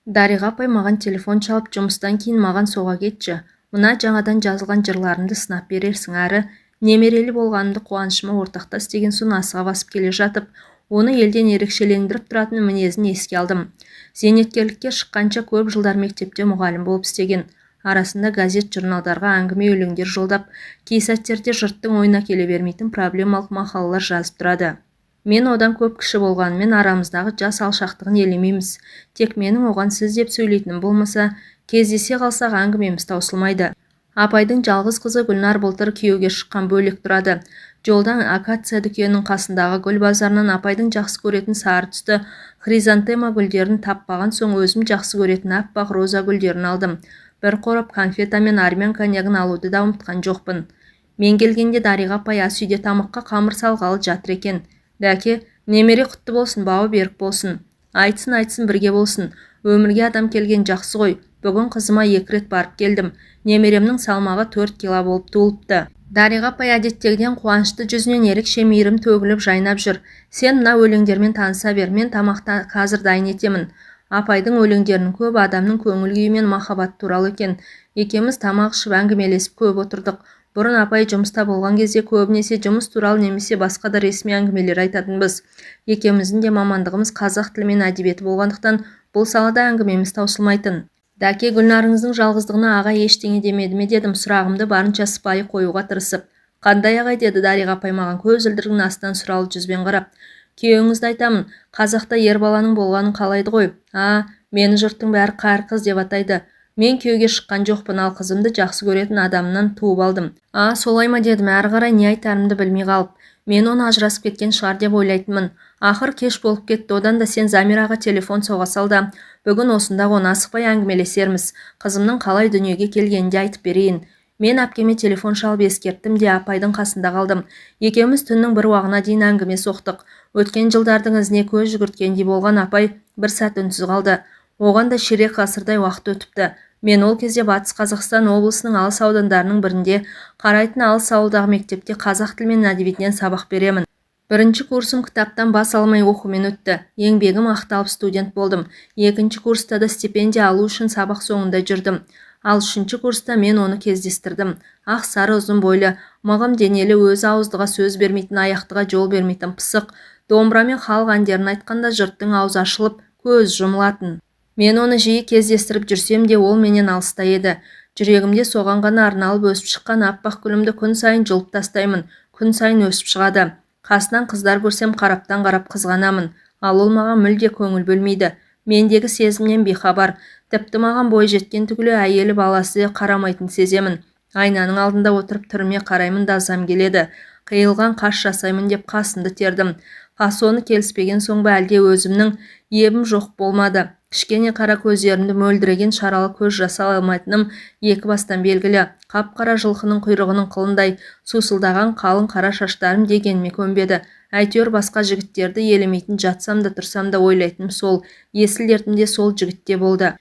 Дариға апай маған телефон шалып, жұмыстан кейін маған соға кетші, мына жаңадан жазылған жырларымды сынап берерсің, әрі немерелі болғанымды қуанышыма ортақтас деген соң асыға басып келе жатып, оны елден ерекшелендіріп тұратын мінезін еске алдым. Зейнеткерлікке шыққанша көп жылдар мектепте мұғалім болып істеген. Арасында газет-журналдарға әңгіме, өлеңдер жолдап, кей сәттерде жұрттың ойына келе бермейтін проблемалық мақалалар жазып тұрады. Мен одан көп кіші болғанымен, арамыздағы жас алшақтығын елемейміз. Тек менің оған сіз деп сөйлейтінім болмаса, кездесе қалсақ әңгімеміз таусылмайды. Апайдың жалғыз қызы Гүлнар былтыр күйеуге шыққан, бөлек тұрады. Жолдан акация дүкенінің қасындағы гүл базарынан апайдың жақсы көретін сары түсті хризантема гүлдерін таппаған соң, өзім жақсы көретін аппақ роза гүлдерін алдым. Бір қорап конфета мен армян коньягын алуды да ұмытқан жоқпын. Мен келгенде Дариға апай ас үйде тамаққа қамыр салғалы жатыр екен. Дәке, немере құтты болсын, бауы берік болсын. Айтсын, айтсын, бірге болсын. Өмірге адам келген жақсы ғой. Бүгін қызыма 2 рет барып келдім. Немеремнің салмағы 4 кило болып туылыпты. Дариға апай әдеттегіден қуанышты, жүзінен ерекше мейірім төгіліп жайнап жүр. Сен мына өлеңдермен таныса бер, мен тамақты қазір дайын етемін. Апайдың өлеңдерінің көбі адамның көңіл күйі мен махаббаты туралы екен. Екеуміз тамақ ішіп, әңгімелесіп көп отырдық. Бұрын апай жұмыста болған кезде көбінесе жұмыс туралы немесе басқа да ресми әңгімелер айтатынбыз. Екеуміздің де мамандығымыз қазақ тілі мен әдебиеті болғандықтан, бұл салада әңгімеміз таусылмайтын. Дәке, Гүлнарыңыздың жалғыздығына ағай ештеңе демеді ме дедім, сұрағымды барынша сыпайы қоюға тырысып. Қандай ағай, деді Дариға апай маған көз ілдірігінің астынан сұраулы жүзбен қарап. Күйеуіңізді айтамын, қазақта ер баланың болғанын қалайды ғой. А, мені жұрттың бәрі қар қыз деп атайды. Мен күйеуге шыққан жоқпын, ал қызымды жақсы көретін адамнан туып алдым. А, солай ма, дедім, әрі қарай не айтарымды білмей қалып. Мен оны ажырасып кеткен шығар деп ойлайтынмын. Ақыр кеш болып кетті, одан да сен Замираға телефон соға сал да, бүгін осында қон, асықпай әңгімелесерміз. Қызымның қалай дүниеге келгенін де айтып берейін. Мен әпкеме телефон шалып ескерттім де, апайдың қасында қалдым. Екеуміз түннің бір уағына дейін әңгіме соқтық. Өткен жылдардың ізіне көз жүгірткендей болған апай бір сәт үнсіз қалды. Оған да ширек ғасырдай уақыт өтіпті. Мен ол кезде Батыс Қазақстан облысының алыс аудандарының бірінде қарайтын алыс ауылдағы мектепте қазақ тілі мен әдебиетінен сабақ беремін. Бірінші курсым кітаптан бас алмай оқумен өтті. Еңбегім ақталып, студент болдым. Екінші курста да стипендия алу үшін сабақ соңында жүрдім. Ал үшінші курста мен оны кездестірдім. Ақ сары ұзын бойлы, мығым денелі, өзі ауыздыға сөз бермейтін, аяқтыға жол бермейтін пысық, домбырамен халық әндерін айтқанда жұрттың аузы ашылып, көзі жұмылатын. Мен оны жиі кездестіріп жүрсем де, ол менен алыста еді. Жүрегімде соған ғана арналып өсіп шыққан аппақ гүлімді күн сайын жұлып тастаймын, күн сайын өсіп шығады. Қасынан қыздар көрсем, қараптан қарап қызғанамын. Ал ол маған мүлде көңіл бөлмейді. Мендегі сезімнен бейхабар. Тіпті маған бой жеткен түгілі әйелі, баласы қарамайтын сеземін. Айнаның алдында отырып түріме қараймын да ызам келеді. Қиылған қас жасаймын деп қасымды тердім. Фасоны келіспеген соң ба, әлде өзімнің ебім жоқ болмады. Кішкене қара көздерімді мөлдіреген шаралы көз жасай алмайтыным екі бастан белгілі. Қап-қара жылқының құйрығының қылындай сусылдаған қалың қара шаштарым дегеніме көнбеді. Әйтеуір басқа жігіттерді елемейтін, жатсам да тұрсам да ойлайтыным сол, есіл дертім де сол жігітте болды.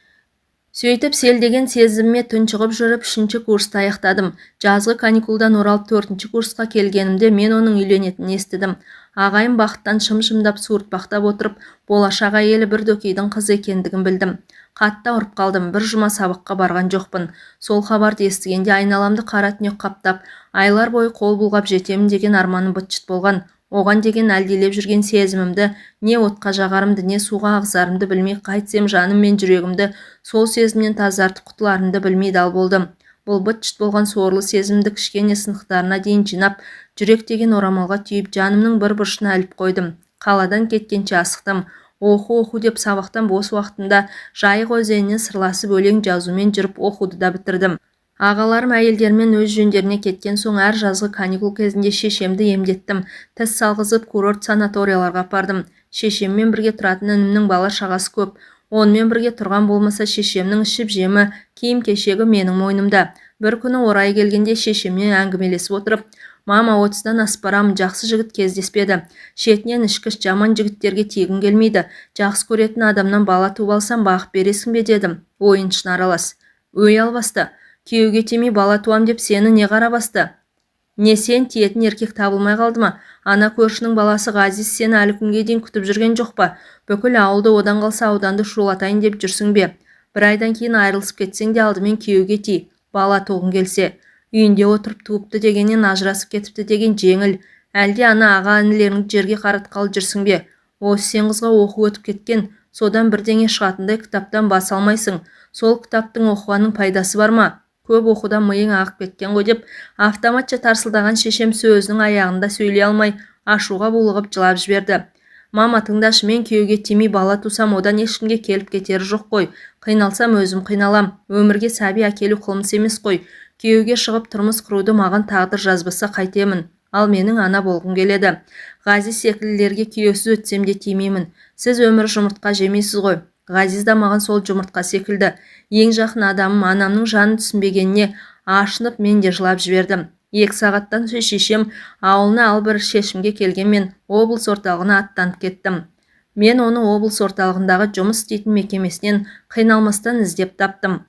Сөйтіп селдеген сезіміме тұншығып жүріп үшінші курсты аяқтадым. Жазғы каникулдан оралып төртінші курсқа келгенімде мен оның үйленетінін естідім. Ағайым Бақыттан шым-шымдап суыртпақтап отырып, болашақ әйелі бір дөкейдің қызы екендігін білдім. Қатты ауырып қалдым, бір жұма сабаққа барған жоқпын. Сол хабарды естігенде айналамды қара түнек қаптап, айлар бойы қол бұлғап жетемін деген арманым быт-шыт болған. Оған деген әлдилеп жүрген сезімімді не отқа жағарымды, не суға ағызарымды білмей, қайтсем жаным мен жүрегімді сол сезімнен тазартып құтыларымды білмей дал болдым. Бұл быт-шыт болған сорлы сезімді кішкене сынықтарына дейін жинап, жүрек деген орамалға түйіп, жанымның бір бұрышына іліп қойдым. Қаладан кеткенше асықтым. Оқу, оқу деп сабақтан бос уақытында Жайық өзенінен сырласып өлең жазумен жүріп оқуды да бітірдім. Ағаларым әйелдерімен өз жөндеріне кеткен соң, әр жазғы каникул кезінде шешемді емдеттім, тіс салғызып, курорт санаторияларға апардым. Шешеммен бірге тұратын інімнің бала шағасы көп. Онымен бірге тұрған болмаса, шешемнің ішіп жемі, киім-кешегі менің мойнымда. Бір күні орайы келгенде шешеммен әңгімелесіп отырып, мама, 30-дан асып барамын, жақсы жігіт кездеспеді. Шетінен ішкіш жаман жігіттерге тигім келмейді. Жақсы көретін адамнан бала туып алсам, бағып бересің бе, дедім ойын шын аралас. Өй албасты, күйеуге тимей бала туам деп сені не қара басты? Не сен тиетін еркек табылмай қалды ма? Ана көршінің баласы Ғазиз сені әлі күнге дейін күтіп жүрген жоқ па? Бүкіл ауылды, одан қалса ауданды шулатайын деп жүрсің бе? Бір айдан кейін айырылысып кетсең де, алдымен күйеуге ти, бала туғың келсе. Үйінде отырып туыпты дегеннен ажырасып кетіпті деген жеңіл. Әлде ана аға-інілеріңді жерге қаратқалы жүрсің бе? Осы сен қызға оқу өтіп кеткен, содан бірдеңе шығатындай кітаптан бас алмайсың. Сол кітаптың оқығанның пайдасы бар ма? Көп оқудан миың ағып кеткен ғой, деп автоматша тарсылдаған шешем сөзінің аяғында сөйлей алмай, ашуға булығып жылап жіберді. Мама, тыңдашы, мен күйеуге тимей бала тусам, одан ешкімге келіп кетері жоқ қой. Қиналсам, өзім қиналам. Өмірге сәби әкелу қылмыс емес қой. Күйеуге шығып тұрмыс құруды маған тағдыр жазбаса қайтемін? Ал менің ана болғым келеді. Ғазиз секілділерге күйеусіз өтсем де тимеймін. Сіз өмірі жұмыртқа жемейсіз ғой. Ғазиз да маған сол жұмыртқа секілді. Ең жақын адамым анамның жанын түсінбегеніне ашынып, мен де жылап жібердім. 2 сағаттан соң шешем ауылына ал бір шешімге келгенмен облыс орталығына аттанып кеттім. Мен оны облыс орталығындағы жұмыс істейтін мекемесінен қиналмастан іздеп таптым.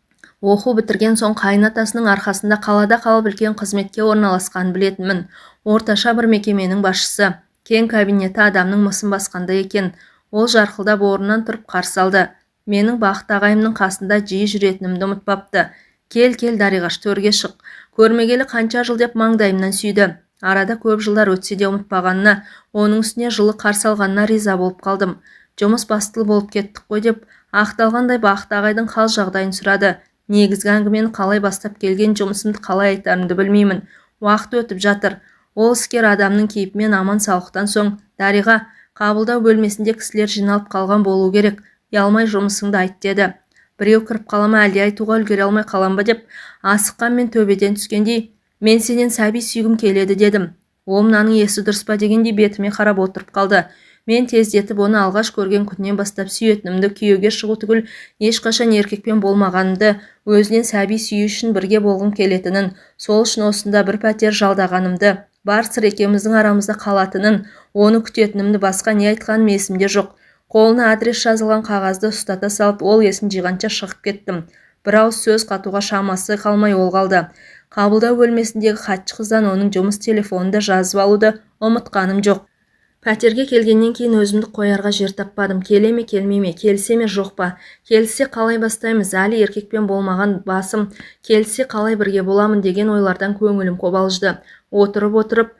Оқу бітірген соң қайын атасының арқасында қалада қалып үлкен қызметке орналасқанын білетінмін. Орташа бір мекеменің басшысы. Кең кабинеті адамның мысын басқандай екен. Ол жарқылдап орнынан тұрып қарсы алды. Менің Бақыт ағайымның қасында жиі жүретінімді ұмытпапты. Кел, кел, Дариғаш, төрге шық. Көрмегелі қанша жыл, деп маңдайымнан сүйді. Арада көп жылдар өтсе де ұмытпағанына, оның үстіне жылы қарсы алғанына риза болып қалдым. Жұмыс бастылы болып кеттік қой, деп ақталғандай Бақыт ағайдың хал жағдайын сұрады. Негізгі әңгімені қалай бастап, келген жұмысымды қалай айтарымды білмеймін. Уақыт өтіп жатыр. Ол іскер адамның кейпімен аман-саулықтан соң: «Дариға, қабылдау бөлмесінде кісілер жиналып қалған болу керек, ұялмай жұмысыңды айт», – деді. Біреу кіріп қала ма, әлде айтуға үлгере алмай қалам ба деп асыққанмен төбеден түскендей: «Мен сенен сәби сүйгім келеді», – дедім. Ол мынаның есі дұрыс па дегендей бетіме қарап отырып қалды. Мен тездетіп оны алғаш көрген күннен бастап сүйетінімді, күйеуге шығу түгіл ешқашан еркекпен болмағанымды, өзінен сәби сүю үшін бірге болғым келетінін, сол үшін осында бір пәтер жалдағанымды, бар сыр екеуміздің арамызда қалатынын, оны күтетінімді, басқа не айтқаным есімде жоқ. Қолына адрес жазылған қағазды ұстата салып, ол есін жиғанша шығып кеттім. Бір ауыз сөз қатуға шамасы қалмай ол қалды. Қабылдау бөлмесіндегі хатшы қыздан оның жұмыс телефонын да жазып алуды ұмытқаным жоқ. Пәтерге келгеннен кейін өзімді қоярға жер таппадым. Келе ме, келмей ме? Келісе ме, жоқ па? Келіссе, қалай бастаймыз? Әлі еркекпен болмаған басым, келіссе, қалай бірге боламын деген ойлардан көңілім қобалжыды. Отырып-отырып,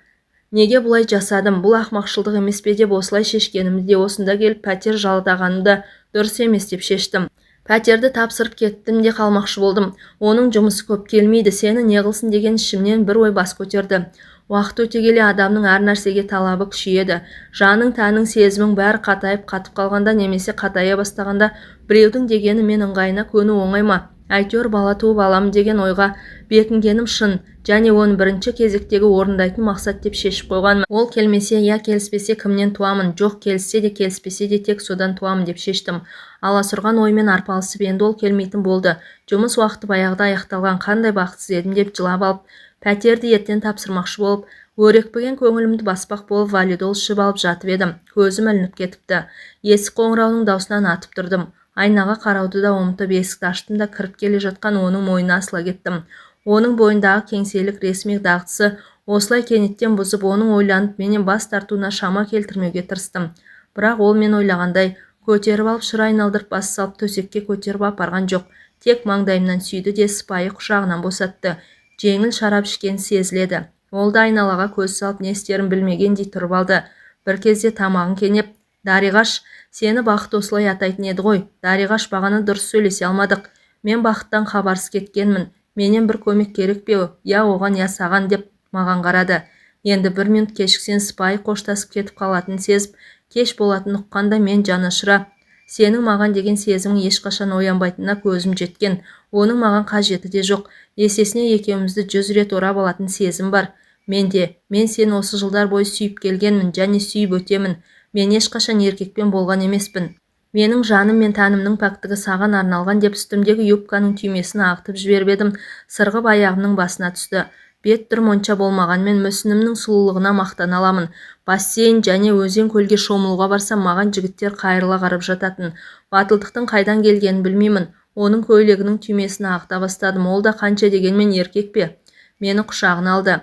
неге бұлай жасадым, бұл ақымақшылдық емес пе деп, осылай шешкенімді де, осында келіп пәтер жалдағанымды дұрыс емес деп шештім. Пәтерді тапсырып кеттім де қалмақшы болдым. Оның жұмысы көп, келмейді, сені не қылсын деген ішімнен бір ой бас көтерді. Уақыт өте келе адамның әр нәрсеге талабы күшейеді. Жаның, тәнің, сезімің бәрі қатайып қатып қалғанда немесе қатая бастағанда біреудің дегені мен ыңғайына көну оңай ма? Әйтеуір бала туып аламын деген ойға бекінгенім шын және оны бірінші кезектегі орындайтын мақсат деп шешіп қойғанмын. Ол келмесе, я келіспесе, кімнен туамын? Жоқ, келіссе де, келіспесе де, тек содан туамын деп шештім. Аласұрған оймен арпалысып, енді ол келмейтін болды, жұмыс уақыты баяғыда аяқталған, қандай бақытсыз едім деп жылап алып, пәтерді ертең тапсырмақшы болып, өрекпіген көңілімді баспақ болып, валидол ішіп алып жатып едім, көзім ілініп кетіпті. Есік қоңырауының даусынан атып тұрдым. Айнаға қарауды да ұмытып, есікті аштым да, кіріп келе жатқан оның мойнына асыла кеттім. Оның бойындағы кеңселік, ресми дағдысы осылай кенеттен бұзып, оның ойланып менен бас тартуына шама келтірмеуге тырыстым. Бірақ ол мен ойлағандай көтеріп алып, шыр айналдырып бас салып, төсекке көтеріп апарған жоқ. Тек маңдайымнан сүйді де, сыпайы құшағынан босатты. Жеңіл шарап ішкен сезіледі. Ол да айналаға көз салып, не істерін білмегендей тұрып алды. Бір кезде тамағын кенеп: «Дариғаш, сені Бақыт осылай атайтын еді ғой, Дариғаш, бағана дұрыс сөйлесе алмадық. Мен Бақыттан хабарсыз кеткенмін. Менен бір көмек керек пе, я оған, я саған?» – деп маған қарады. Енді бір минут кешіксең, сыпайы қоштасып кетіп қалатынын сезіп, кеш болатынын ұққанда мен жанашыра: «Сенің маған деген сезімің ешқашан оянбайтынына көзім жеткен. Оның маған қажеті де жоқ. Есесіне екеумізді 100 рет орап алатын сезім бар менде. Мен сені осы жылдар бойы сүйіп келгенмін және сүйіп өтемін. Мен ешқашан еркекпен болған емеспін. Менің жаным мен тәнімнің пәктігі саған арналған», – деп, үстімдегі юбканың түймесін ағытып жіберіп едім, сырғып аяғымның басына түсті. Бет түрім онша болмағанымен, мүсінімнің сұлулығына мақтана аламын. Бассейн және өзен-көлге шомылуға барсам, маған жігіттер қайырыла қарап жататын. Батылдықтың қайдан келгенін білмеймін, оның көйлегінің түймесін ағыта бастадым. Ол да қанша дегенмен еркек пе, мені құшағына алды.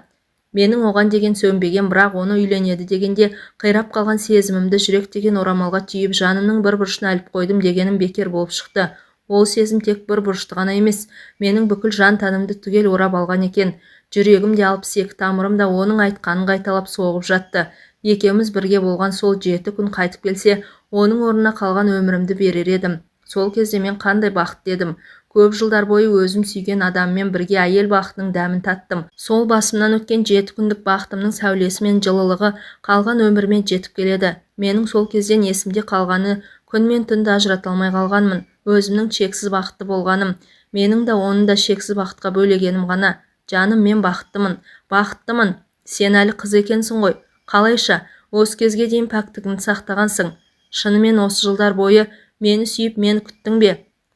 Менің оған деген сөнбеген, бірақ оны үйленеді дегенде қирап қалған сезімімді жүрек деген орамалға түйіп, жанымның бір бұрышына іліп қойдым дегенім бекер болып шықты. Ол сезім тек бір бұрышты ғана емес, менің бүкіл жан-тәнімді түгел орап алған екен. Жүрегім де 62 тамырым да оның айтқанын қайталап соғып жатты. Екеуміз бірге болған сол 7 күн қайтып келсе, оның орнына қалған өмірімді берер едім. Сол кезде мен қандай бақытты едім. Көп жылдар бойы өзім сүйген адаммен бірге әйел бақытының дәмін таттым. Сол басымнан өткен 7 күндік бақытымның сәулесі мен жылылығы қалған өміріме жетіп келеді. Менің сол кезден есімде қалғаны күн мен түнді ажырата алмай қалғанмын. Өзімнің шексіз бақытты болғаным, менің де оны да шексіз бақытқа бөлегенім ғана. Жаным, мен бақыттымын, бақыттымын. Сен әлі қыз екенсің ғой. Қалайша, осы кезге дейін пәктігіңді сақтағансың. Шынымен осы жылдар бойы мені сүйіп, мені күттің бе?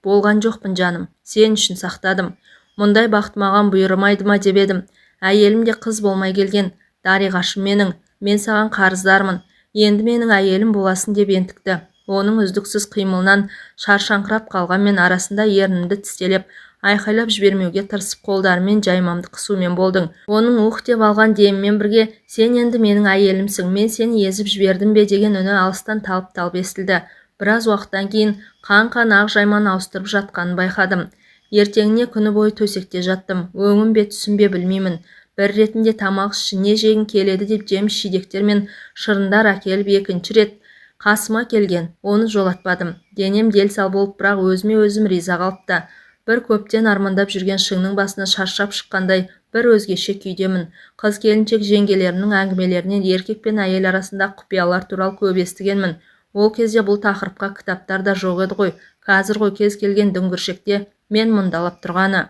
Болған жоқпын, жаным, сен үшін сақтадым. Мұндай бақыт маған бұйырмайды ма деп едім. Әйелім де қыз болмай келген. Дариғашым менің, мен саған қарыздармын. Енді менің әйелім боласың деп ентікті. Оның үздіксіз қимылынан шаршаңқырап қалғанмен арасында ернімді тістелеп, айқайлап жібермеуге тырысып қолдарымен жаймамды қысумен болдың. Оның ух деп алған демімен бірге сен енді менің әйелімсің, мен сені езіп жібердім бе деген үні алыстан талып-талып естілді. Біраз уақыттан кейін қан-қан ақ жайманы ауыстырып жатқанын байқадым. Ертеңіне күні бойы төсекте жаттым. Өңім бе, түсім бе білмеймін. Бір ретінде тамақ іші не жегің келеді деп жеміс жидектер мен шырындар әкеліп екінші рет қасыма келген. Оны жолатпадым. Денем дел-сал болып, бірақ өзіме өзім риза қалыпты. Бір көптен армандап жүрген шыңның басына шаршап шыққандай бір өзгеше күйдемін. Қыз келіншек жеңгелерімнің әңгімелерінен еркек пен әйел арасында құпиялар туралы көп естігенмін. Ол кезде бұл тақырыпқа кітаптар да жоқ еді ғой. Қазір ғой кез келген дүңгіршекте мен мұндалап тұрғаны.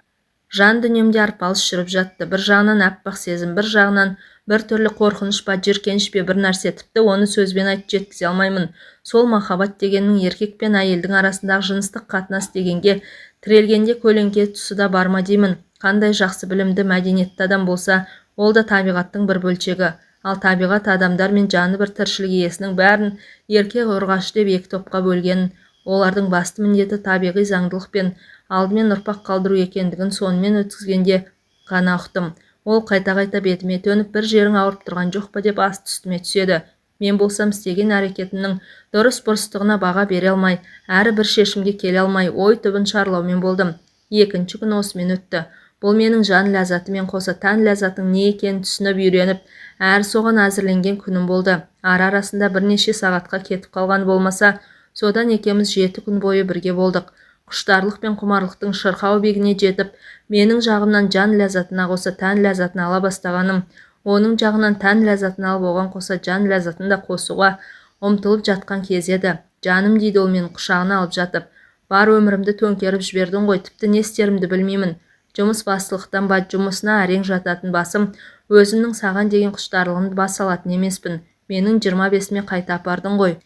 Жан дүниемде арпалыс жүріп жатты. Бір жағынан аппақ сезім, бір жағынан бір түрлі қорқыныш па, жиіркеніш пе бір нәрсе, тіпті оны сөзбен айтып жеткізе алмаймын. Сол махаббат дегеннің еркек пен әйелдің арасындағы жыныстық қатынас дегенге тірелгенде көлеңке тұсы да бар ма деймін. Қандай жақсы білімді, мәдениетті адам болса, ол да табиғаттың бір бөлшегі. Ал табиғат адамдар мен жаны бір тіршілік иесінің бәрін еркек ұрғашы деп екі топқа бөлгенін, олардың басты міндеті табиғи заңдылық пен алдымен ұрпақ қалдыру екендігін сонымен өткізгенде ғана ұқтым. Ол қайта-қайта бетіме төніп, бір жерің ауырып тұрған жоқ па деп асты үстіме түседі. Мен болсам істеген әрекетімнің дұрыс бұрыстығына баға бере алмай, әрі бір шешімге келе алмай, ой түбін шарлаумен болдым. Екінші күн осымен өтті. Бұл менің жан ләззатымен қоса тән ләззатының не екенін түсініп үйреніп, әрі соған әзірленген күнім болды. Ара арасында бірнеше сағатқа кетіп қалған болмаса, содан екеуміз 7 күн бойы бірге болдық. Құштарлық пен құмарлықтың шырқау биігіне жетіп, менің жағымнан жан ләззатына қоса тән ләззатын ала бастағаным, оның жағынан тән ләззатын алып, оған қоса жан ләззатын да қосуға ұмтылып жатқан кез еді. Жаным, дейді ол мені құшағына алып жатып, бар өмірімді төңкеріп жібердің ғой, тіпті не істерімді білмеймін. Жұмыс бастылықтан ба, жұмысына әрең жататын басым, өзімнің саған деген құштарлығымды баса алатын емеспін. Менің 25-іме қайта апардың ғой.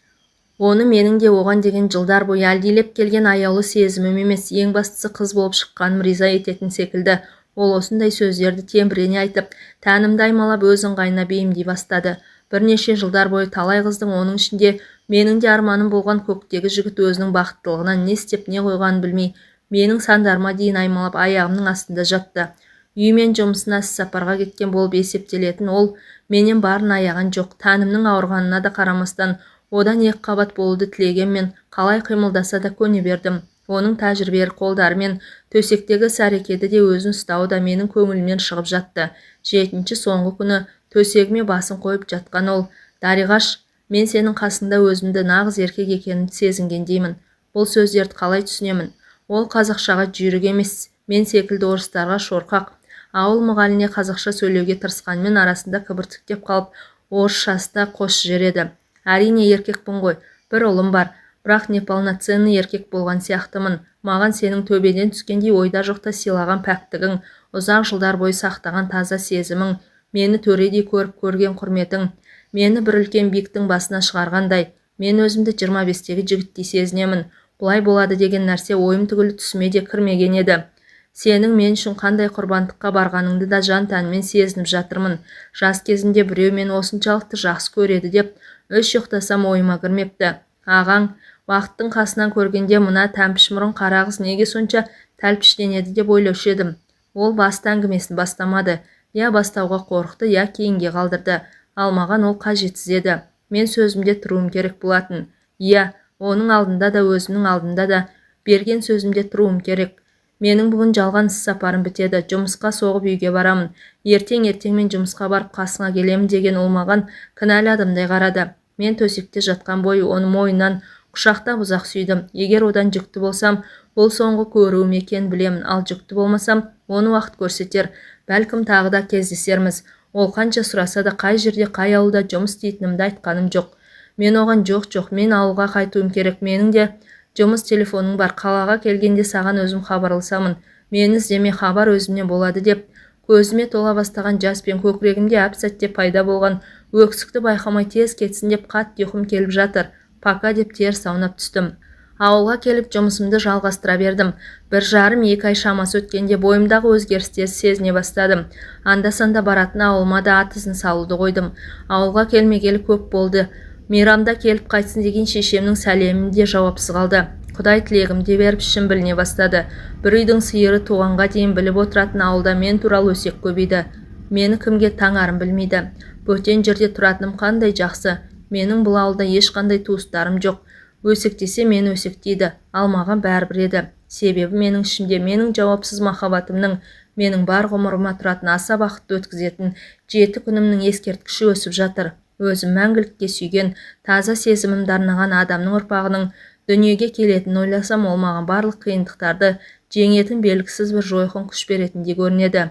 Оны менің де оған деген жылдар бойы әлдилеп келген аяулы сезімім емес, ең бастысы қыз болып шыққаным риза ететін секілді. Ол осындай сөздерді темірене айтып, тәнімді аймалап өз ыңғайына бейімдей бастады. Бірнеше жылдар бойы талай қыздың, оның ішінде менің де арманым болған көктегі жігіт өзінің бақыттылығынан не істеп не қойғанын білмей, менің сандарыма дейін аймалап аяғымның астында жатты. Үй мен жұмысына іс-сапарға кеткен болып есептелетін ол менен барын аяған жоқ. Тәнімнің ауырғанына да қарамастан, одан екі қабат болуды тілегенмен қалай қимылдаса да көне бердім. Оның тәжірибелі қолдарымен төсектегі іс-әрекеті де өзін ұстауы да менің көңілімнен шығып жатты. 7-ші соңғы күні төсегіме басын қойып жатқан ол, Дариғаш, мен сенің қасыңда өзімді нағыз еркек екенімді сезінгендеймін. Бұл сөздерді қалай түсінемін? Ол қазақшаға жүйрік емес, мен секілді орыстарға шорқақ. Ауыл мұғаліміне қазақша сөйлеуге тырысқанмен арасында кібіртіктеп қалып, орысшасы да қос жібереді. Әрине еркекпін ғой, бір ұлым бар, бірақ неполноценный еркек болған сияқтымын. Маған сенің төбеден түскендей ойда жоқта сыйлаған пәктігің, ұзақ жылдар бойы сақтаған таза сезімің, мені төредей көріп көрген құрметің, мені бір үлкен биіктің басына шығарғандай. Мен өзімді 25-тегі жігіттей сезінемін. Бұлай болады деген нәрсе ойым түгілі түсіме де кірмеген еді. Сенің мен үшін қандай құрбандыққа барғаныңды да жан тәніммен сезініп жатырмын. Жас кезімде біреу мені осыншалықты жақсы көреді деп үш ұйықтасам ойыма кірмепті. Ағаң Бақыттың қасынан көргенде мына тәмпіш мұрын қара қыз неге сонша тәлпіштенеді деп ойлаушы едім. Ол басты әңгімесін бастамады. Я бастауға қорықты, я кейінге қалдырды. Ал маған ол қажетсіз еді. Мен сөзімде тұруым керек болатын. Иә, оның алдында да, өзімнің алдында да берген сөзімде тұруым керек. Менің бүгін жалған іс-сапарым бітеді. Жұмысқа соғып үйге барамын. Ертең ертеңмен жұмысқа барып қасыңа келемін деген ол маған кінәлі адамдай қарады. Мен төсекте жатқан бойы оны мойнынан құшақтап ұзақ сүйдім. Егер одан жүкті болсам, бұл соңғы көруім екенін білемін. Ал жүкті болмасам, оны уақыт көрсетер. Бәлкім тағы да кездесерміз. Ол қанша сұраса да қай жерде, қай ауылда жұмыс істейтінімді айтқаным жоқ. Мен оған жоқ, мен ауылға қайтуым керек. Менің де жұмыс телефоным бар. Қалаға келгенде саған өзім хабарласамын. Мені іздеме, хабар өзімнен болады деп көзіме тола бастаған жас пен көкірегімде әп-сәтте пайда болған өксікті байқамай тез кетсін деп қатты ұйқым келіп жатыр. Пока деп теріс аунап түстім. Ауылға келіп жұмысымды жалғастыра бердім. 1,5-2 ай шамасы өткенде бойымдағы өзгерістерді сезіне бастадым. Анда-санда баратын ауылыма да ат ізін салуды қойдым. Ауылға келмегелі көп болды. Мейрамда келіп қайтсын деген шешемнің сәлемі де жауапсыз қалды. Құдай тілегімді беріп, ішім біліне бастады. Бір үйдің сиыры туғанға дейін біліп отыратын ауылда мен туралы өсек көбейді. Мені кімге таңарым білмейді. Бөтен жерде тұратыным қандай жақсы. Менің бұл ауылда ешқандай туыстарым жоқ. Өсектесе мені өсектейді, ал маған бәрібір еді. Себебі менің ішімде менің жауапсыз махаббатымның, менің бар ғұмырыма тұратын аса бақытты өткізетін 7 күнімнің ескерткіші өсіп жатыр. Өзім мәңгілікке сүйген, таза сезімімді арнаған адамның ұрпағының дүниеге келетінін ойласам, ол маған барлық қиындықтарды жеңетін белгісіз бір жойқын күш беретіндей көрінеді.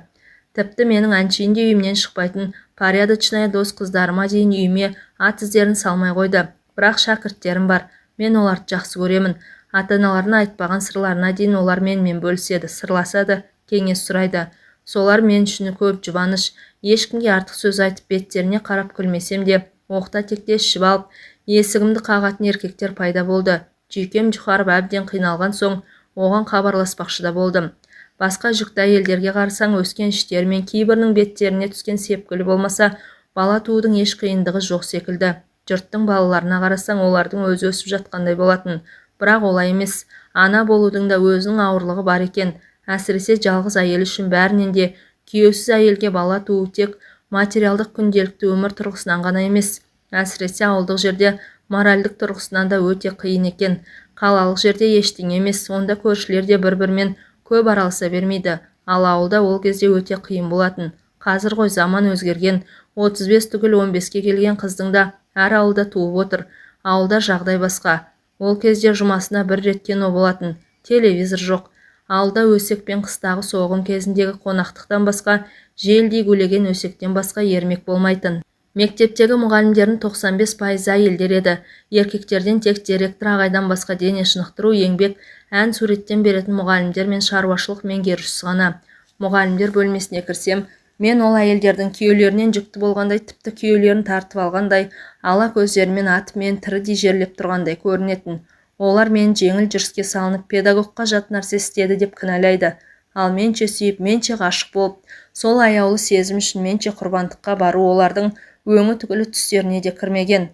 Тіпті менің әншейінде үйімнен шықпайтын порядочная дос қыздарыма дейін үйіме ат іздерін салмай қойды. Бірақ шәкірттерім бар. Мен оларды жақсы көремін. Ата-аналарына айтпаған сырларына дейін олар менімен бөліседі, сырласады, кеңес сұрайды. Солар мен үшін көп жұбаныш. Ешкімге артық сөз айтып беттеріне қарап күлмесем де, оқта-текте ішіп алып, есігімді қағатын еркектер пайда болды. Жүйкем жұқарып әбден қиналған соң оған хабарласпақшы да болдым. Басқа жүкті әйелдерге қарасаң, өскен іштері мен кейбірінің беттеріне түскен сепкілі болмаса, бала туудың еш қиындығы жоқ секілді. Жұрттың балаларына қарасаң, олардың өзі өсіп жатқандай болатын. Бірақ олай емес. Ана болудың да өзінің ауырлығы бар екен. Әсіресе жалғыз әйел үшін бәрінен де күйеусіз әйелге бала туу тек материалдық күнделікті өмір тұрғысынан ғана емес, әсіресе ауылдық жерде моральдық тұрғысынан да өте қиын екен. Қалалық жерде ештеңе емес, онда көршілер де бір-бірімен көп араласа бермейді. Ал ауылда ол кезде өте қиын болатын. Қазір ғой заман өзгерген, 35 түгіл 15-ке келген қыздың да әр ауылда туып отыр. Ауылда жағдай басқа. Ол кезде жұмасына бір рет кино болатын, телевизор жоқ. Ауылда өсек пен қыстағы соғым кезіндегі қонақтықтан басқа, желдей гулеген өсектен басқа ермек болмайтын. Мектептегі мұғалімдердің 95% әйелдер еді. Еркектерден тек директор ағайдан басқа дене шынықтыру, еңбек, ән суреттен беретін мұғалімдер мен шаруашылық меңгерушісі ғана. Мұғалімдер бөлмесіне кірсем, мен ол әйелдердің күйеулерінен жүкті болғандай, тіпті күйеулерін тартып алғандай, ала көздерімен атып мен тірідей жерлеп тұрғандай көрінетін. Олар мені жеңіл жүріске салынып, педагогқа жат нәрсе істеді деп кінәлайды. Ал менше сүйіп, менше ғашық болып, сол аяулы сезім үшін менше құрбандыққа бару олардың өңі түгілі түстеріне де кірмеген.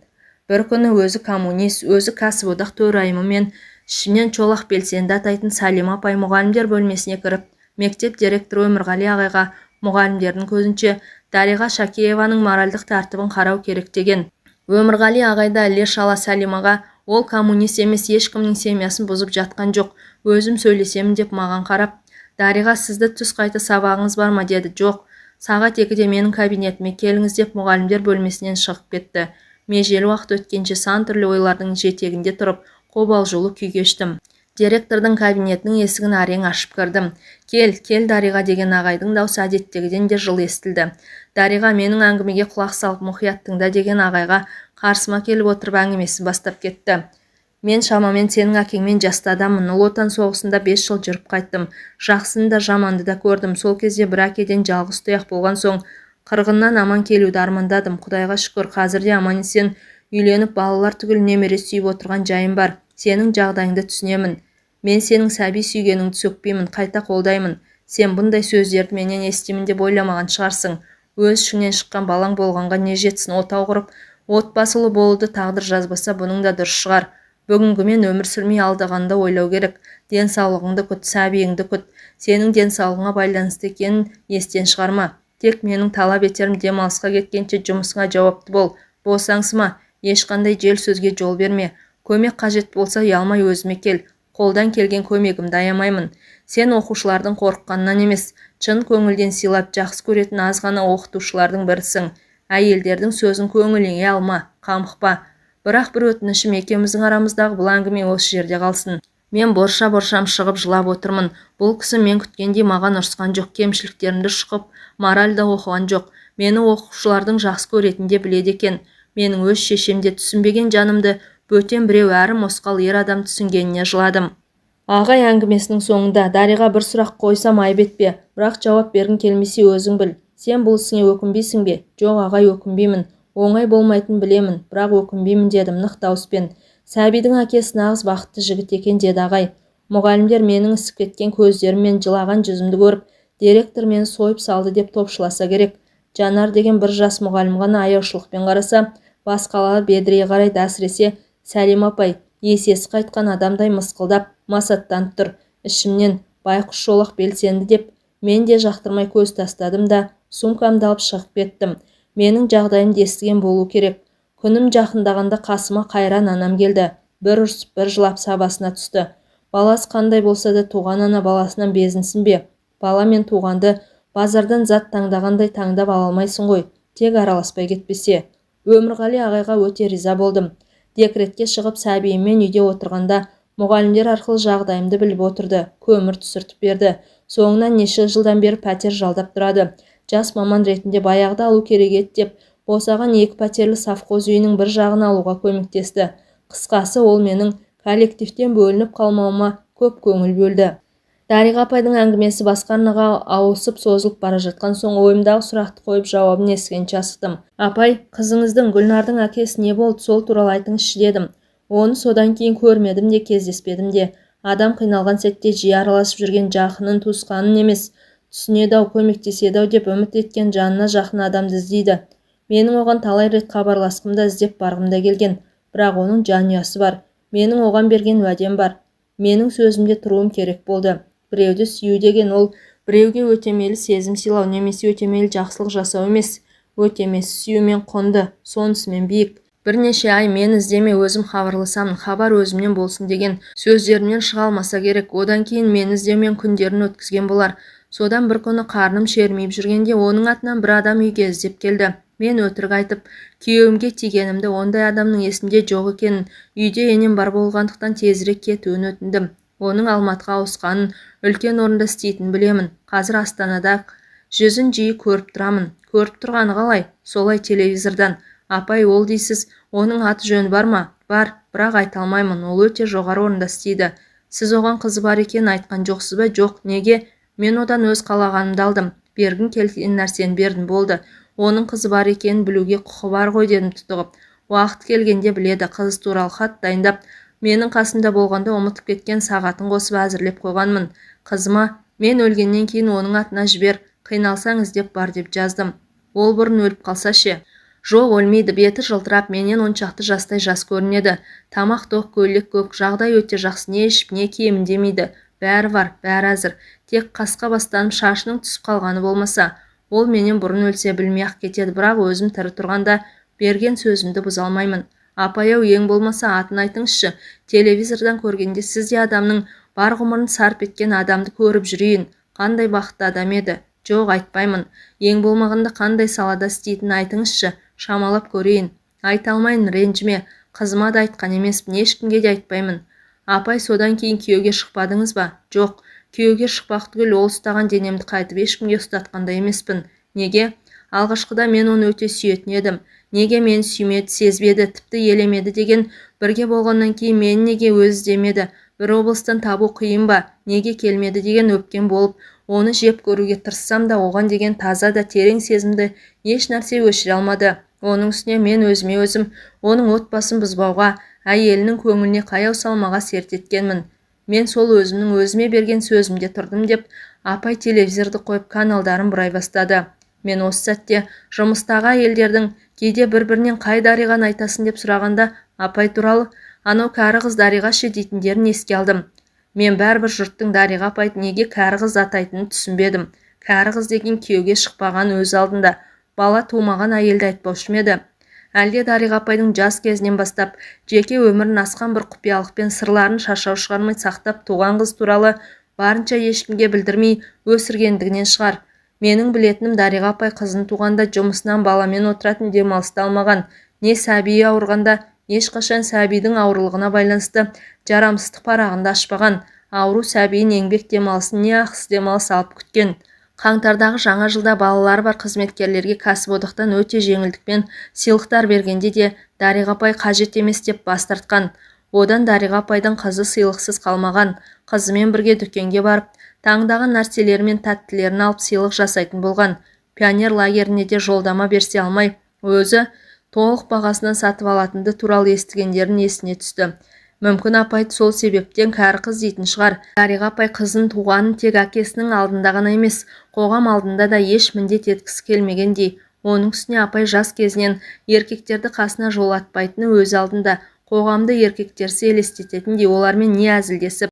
Бір күні өзі коммунист, өзі кәсіподақ төрайымы мен ішімнен шолақ белсенді атайтын Сәлима апай мұғалімдер бөлмесіне кіріп, мектеп директоры Өмірғали ағайға мұғалімдердің көзінше Дариға Шакееваның моральдық тәртібін қарау керек деген. Өмірғали ағай да іле шала Сәлимаға ол коммунист емес, ешкімнің семьясын бұзып жатқан жоқ, өзім сөйлесемін деп маған қарап, Дариға, сізді түс қайта сабағыңыз бар ма деді. Жоқ, сағат 2-де менің кабинетіме келіңіз деп мұғалімдер бөлмесінен шығып кетті. Межелі уақыт өткенше сан түрлі ойлардың жетегінде тұрып, қобалжулы күй кештім. Директордың кабинетінің есігін әрең ашып кірдім. Кел, кел Дариға деген ағайдың даусы әдеттегіден де жылы естілді. Дариға, менің әңгімеге құлақ салып мұқият тыңда деген ағайға қарсыма келіп отырып әңгімесін бастап кетті. Мен шамамен сенің әкеңмен жасты адаммын. Ұлы Отан соғысында 5 жыл жүріп қайттым. Жақсыны да, жаманды да көрдім. Сол кезде бір әкеден жалғыз тұяқ болған соң қырғыннан аман келуді армандадым. Құдайға шүкір, қазір де аман-есен үйленіп, балалар түгіл немере сүйіп отырған жайым бар. Сенің жағдайыңды түсінемін. Мен сенің сәби сүйгеніңді сөкпеймін, қайта қолдаймын. Сен бұндай сөздерді менен естимін деп ойламаған шығарсың. Өз ішіңнен шыққан балаң болғанға не жетсін, отау құрып, отбасылы болуды тағдыр жазбаса, бұның да дұрыс шығар. Бүгінгімен өмір сүрмей алдағанды ойлау керек. Денсаулығыңды күт, сәбиіңді күт. Сенің денсаулығыңа байланысты екенін естен шығарма. Тек менің талап етерім демалысқа кеткенше жұмысыңа жауапты бол, босаңсыма, ешқандай жел сөзге жол берме. Көмек қажет болса ұялмай өзіме кел. Қолдан келген көмегімді аямаймын. Сен оқушылардың қорыққанынан емес, шын көңілден сыйлап жақсы көретін аз ғана оқытушылардың бірісің. Әйелдердің сөзін көңіліңе алма, қамықпа. Бірақ бір өтінішім, екеуміздің арамыздағы бұл әңгіме осы жерде қалсын. Мен борша-боршам шығып жылап отырмын. Бұл кісі мен күткендей маған ұрысқан жоқ, кемшіліктерімді шұқып, мораль да оқыған жоқ. Мені оқушылардың жақсы көретінін де біледі екен. Менің өз шешем де түсінбеген жанымды бөтен біреу әрі мосқал ер адам түсінгеніне жыладым. Ағай әңгімесінің соңында, Дариға, бір сұрақ қойсам айып етпе, бірақ жауап бергің келмесе өзің біл. Сен бұл ісіңе өкінбейсің бе? Жоқ, ағай, өкінбеймін. Оңай болмайтынын білемін, бірақ өкінбеймін дедім нық дауыспен. Сәбидің әкесі нағыз бақытты жігіт екен, деді ағай. Мұғалімдер менің ісіп кеткен көздерім мен жылаған жүзімді көріп, директор мені сойып салды деп топшыласа керек. Жанар деген бір жас мұғалім ғана аяушылықпен қараса, басқалары бедірейе қарайды. Әсіресе Сәлима апай есесі қайтқан адамдай мысқылдап, масаттанып тұр. Ішімнен байқұс шолақ белсенді деп мен де жақтырмай көз тастадым да, сумкамды алып шығып кеттім. Менің жағдайымды естіген болу керек. Күнім жақындағанда қасыма қайран анам келді. Бір ұрсып, бір жылап сабасына түсті. Баласы қандай болса да туған ана баласынан безінсін бе? Бала мен туғанды базардан зат таңдағандай таңдап ала алмайсың ғой, тек араласпай кетпесе. Өмірғали ағайға өте риза болдым. Декретке шығып сәбиіммен үйде отырғанда мұғалімдер арқылы жағдайымды біліп отырды, көмір түсіртіп берді. Соңынан неше жылдан бері пәтер жалдап тұрады. Жас маман ретінде баяғыда алу керек еді деп, босаған 2 пәтерлі совхоз үйінің бір жағын алуға көмектесті. Қысқасы, ол менің коллективтен бөлініп қалмауыма көп көңіл бөлді. Дариға апайдың әңгімесі басқа арнаға ауысып созылып бара жатқан соң ойымдағы сұрақты қойып жауабын естігенше асықтым. Апай, қызыңыздың Гүлнардың әкесі не болды, сол туралы айтыңызшы дедім. Оны содан кейін көрмедім де, кездеспедім де. Адам қиналған сәтте жиі араласып жүрген жақынын, туысқанын емес, түсінеді-ау, көмектеседі-ау деп үміт еткен жанына жақын адамды іздейді. Менің оған талай рет хабарласқым да, іздеп барғым да келген. Бірақ оның жанұясы бар. Менің оған берген уәдем бар. Менің сөзімде тұруым керек болды. Біреуді сүю деген ол біреуге өтемелі сезім сыйлау немесе өтемелі жақсылық жасау емес. Өтемесі сүюмен құнды, сонысымен биік. Бірнеше ай мен іздеме, өзім хабарласамын, хабар өзімнен болсын деген сөздерімнен шыға алмаса керек. Одан кейін мені іздеумен күндерін өткізген болар. Содан бір күні қарным шермиіп жүргенде оның атынан бір адам үйге іздеп келді. Мен өтірік айтып, күйеуімге тигенімді, ондай адамның есімде жоқ екенін, үйде енем бар болғандықтан тезірек кетуін өтіндім. Оның Алматыға ауысқанын, үлкен орында істейтінін білемін. Қазір Астанада жүзін жиі көріп тұрамын. Көріп тұрғаны қалай? Солай телевизордан. Апай, ол дейсіз, оның аты жөні бар ма? Бар, бірақ айта алмаймын. Ол өте жоғары орында істейді. Сіз оған қызы бар екенін айтқан жоқсыз ба? Жоқ, неге? Мен одан өз қалағанымды алдым. Бергім келген нәрсені бердім, болды. Оның қызы бар екенін білуге құқы бар ғой дедім тұтығып. Уақыт келгенде біледі. Қызы туралы хат дайындап, менің қасымда болғанда ұмытып кеткен сағатын қосып әзірлеп қойғанмын. Қызыма мен өлгеннен кейін оның атына жібер, қиналсаң іздеп бар деп жаздым. Ол бұрын өліп қалса ше? Жоқ, өлмейді, беті жылтырап, менен 10 шақты жастай жас көрінеді. Тамақ тоқ, көйлек көк, жағдай өте жақсы, не ішіп, не киемін демейді. Бәрі бар, бәрі әзір. Тек қасқа бастанып шашының түсіп қалғаны болмаса. Ол менен бұрын өлсе білмей-ақ кетеді, бірақ өзім тірі тұрғанда берген сөзімді бұза алмаймын. Апай-ау, ең болмаса атын айтыңызшы. Телевизордан көргенде сіз де адамның бар ғұмырын сарп еткен адамды көріп жүрейін. Қандай бақытты адам еді? Жоқ, айтпаймын. Ең болмағанда қандай салада істейтінін айтыңызшы, шамалап көрейін. Айта алмаймын, ренжіме. Қызыма да айтқан емеспін, ешкімге де айтпаймын. Апай, содан кейін күйеуге шықпадыңыз ба? Жоқ, күйеуге шықпақ түгіл, ол ұстаған денемді қайтып ешкімге ұстатқандай емеспін. Неге? Алғашқыда мен оны өте сүйетін едім. Неге мені сүймеді, сезбеді, тіпті елемеді деген, бірге болғаннан кейін мені неге өзі іздемеді, бір облыстан табу қиын ба, неге келмеді деген өпкем болып, оны жеп көруге тырыссам да, оған деген таза да терең сезімді еш нәрсе өшіре алмады. Оның үстіне мен өзіме өзім оның отбасын бұзбауға, әйелінің көңіліне қаяу салмаға серт еткенмін. Мен сол өзімнің өзіме берген сөзімде тұрдым деп, апай телевизорды қойып каналдарын бұрай бастады. Мен осы сәтте жұмыстағы әйелдердің кейде бір-бірінен қай Дариғаны айтасың деп сұрағанда, апай туралы анау кәрі қыз Дариға ше дейтіндерін еске алдым. Мен бәрібір жұрттың Дариға апайды неге кәрі қыз атайтынын түсінбедім. Кәрі қыз деген күйеуге шықпаған, өз алдында бала тумаған әйелді айтпаушы ма еді? Әлде Дариға апайдың жас кезінен бастап жеке өмірін асқан бір құпиялықпен, сырларын шашау шығармай сақтап, туған қыз туралы барынша ешкімге білдірмей өсіргендігінен шығар. Менің білетінім, Дариға апай қызын туғанда жұмысынан баламен отыратын демалысты алмаған, не сәбиі ауырғанда ешқашан сәбидің ауырлығына байланысты жарамсыздық парағын да ашпаған. Ауру сәбиін еңбек демалысын, не ақысыз демалыс алып күткен. Қаңтардағы жаңа жылда балалары бар қызметкерлерге кәсіподақтан өте жеңілдікпен сыйлықтар бергенде де Дариға апай қажет емес деп бас тартқан. Одан Дариға апайдың қызы сыйлықсыз қалмаған. Қызымен бірге дүкенге барып, таңдаған нәрселері мен тәттілерін алып, сыйлық жасайтын болған. Пионер лагеріне де жолдама берсе алмай, өзі толық бағасынан сатып алатынды туралы естігендерін есіне түсті. Мүмкін, апайды сол себептен кәрі қыз дейтін шығар. Дариға апай қызын туғанын тек әкесінің алдында ғана емес, қоғам алдында да еш міндет еткісі келмегендей. Оның үстіне апай жас кезінен еркектерді қасына жолатпайтыны өз алдында, қоғамды еркектерсіз елестететіндей, олармен не әзілдесіп